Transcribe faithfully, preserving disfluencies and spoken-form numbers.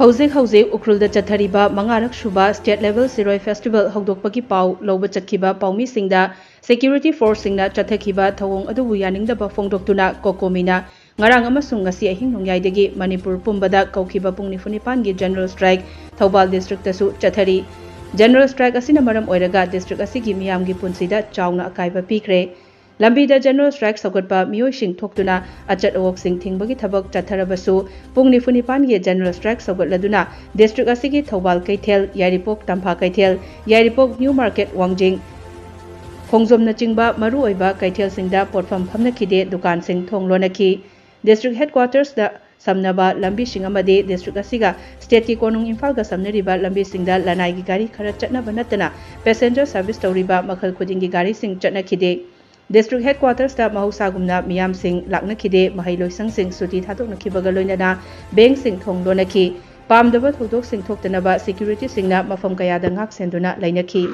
ꯍꯧꯖꯤꯛ ꯍꯧꯖꯤꯛ ꯎꯈ꯭ꯔꯨꯜꯗ ꯆꯠꯊꯔꯤꯕ ꯃꯉꯥꯔꯛ ꯁꯨꯕ State Level ꯁꯤꯔꯣꯏ Festival ꯍꯧꯗꯣꯛꯄꯒꯤ ꯄꯥꯎ ꯂꯧꯕ ꯆꯠꯈꯤꯕ ꯄꯥꯎꯃꯤꯁꯤꯡꯗ security forceꯁꯤꯡꯅ ꯆꯠꯊꯈꯤꯕ ꯊꯧꯑꯣꯡ ꯑꯗꯨꯕꯨ ꯌꯥꯅꯤꯡꯗꯕ ꯐꯣꯡꯗꯣꯛꯇꯨꯅ COCOMIꯅ ꯉꯔꯥꯡ ꯑꯃꯁꯨꯡ ꯉꯁꯤ ꯑꯍꯤꯡ ꯅꯣꯡꯌꯥꯏꯗꯒꯤ ꯃꯅꯤꯄꯨꯔ ꯄꯨꯝꯕꯗ ꯀꯧꯈꯤꯕ ꯄꯨꯡ ꯅꯤꯐꯨ ꯅꯤꯄꯥꯟꯒꯤ General Strike ꯊꯧꯕꯥꯜ districtꯇꯁꯨ ꯆꯠꯊꯔꯤ꯫ General Strike ꯑꯁꯤꯅ ꯃꯔꯝ ꯑꯣꯏꯔꯒ district ꯑꯁꯤꯒꯤ ꯃꯤꯌꯥꯝꯒꯤ ꯄꯨꯟꯁꯤꯗ ꯆꯥꯎꯅ ꯑꯀꯥꯏꯕ ꯄꯤꯈ꯭ꯔꯦ꯫ ꯂꯝꯕꯤꯗ General Strike ꯁꯧꯒꯠꯄ ꯃꯤꯑꯣꯏꯁꯤꯡ ꯊꯣꯛꯇꯨꯅ ꯑꯆꯠ ꯑꯋꯣꯛꯁꯤꯡ ꯊꯤꯡꯕꯒꯤ ꯊꯕꯛ ꯆꯠꯊꯔꯕꯁꯨ, ꯄꯨꯡ ꯅꯤꯐꯨ ꯅꯤꯄꯥꯟꯒꯤ General Strike ꯁꯧꯒꯠꯂꯗꯨꯅ district ꯑꯁꯤꯒꯤ ꯊꯧꯕꯥꯜ ꯀꯩꯊꯦꯜ, ꯌꯥꯏꯔꯤꯄꯣꯛ ꯇꯝꯐꯥ ꯀꯩꯊꯦꯜ, ꯌꯥꯏꯔꯤꯄꯣꯛ New Market, ꯋꯥꯡꯖꯤꯡ ꯈꯣꯡꯖꯣꯝꯅꯆꯤꯡꯕ ꯃꯔꯨꯑꯣꯏꯕ ꯀꯩꯊꯦꯜꯁꯤꯡꯗ ꯄꯣꯠꯐꯝ ꯐꯝꯅꯈꯤꯗꯦ, ꯗꯨꯀꯥꯟꯁꯤꯡ ꯊꯣꯡ ꯂꯣꯟꯅꯈꯤ꯫ District Headquartersꯇ ꯁꯝꯅꯕ ꯂꯝꯕꯤꯁꯤꯡ ꯑꯃꯗꯤ district ꯑꯁꯤꯒ stateꯀꯤ ꯀꯣꯅꯨꯡ ꯏꯝꯐꯥꯜꯒ ꯁꯝꯅꯔꯤꯕ ꯂꯝꯕꯤꯁꯤꯡꯗ ꯂꯅꯥꯏꯒꯤ ꯒꯥꯔꯤ ꯈꯔ ꯆꯠꯅꯕ ꯅꯠꯇꯅ passenger service ꯇꯧꯔꯤꯕ ꯃꯈꯜ ꯈꯨꯗꯤꯡꯒꯤ ꯒꯥꯔꯤꯁꯤꯡ ꯆꯠꯅꯈꯤꯗꯦ꯫ District Headquartersꯇ ꯃꯍꯧꯁꯥꯒꯨꯝꯅ ꯃꯤꯌꯥꯝꯁꯤꯡ ꯂꯥꯛꯅꯈꯤꯗꯦ, ꯃꯍꯩꯂꯣꯏꯁꯪꯁꯤꯡ ꯁꯨꯇꯤ ꯊꯥꯗꯣꯛꯅꯈꯤꯕꯒ ꯂꯣꯏꯅꯅ bankꯁꯤꯡ ꯊꯣꯡ ꯂꯣꯟꯅꯈꯤ꯫ ꯄꯥꯝꯗꯕ ꯊꯧꯗꯣꯛꯁꯤꯡ ꯊꯣꯛꯇꯅꯕ securityꯁꯤꯡꯅ ꯃꯐꯝ ꯀꯌꯥꯗ ꯉꯥꯛ ꯁꯦꯟꯗꯨꯅ ꯂꯩꯅꯈꯤ꯫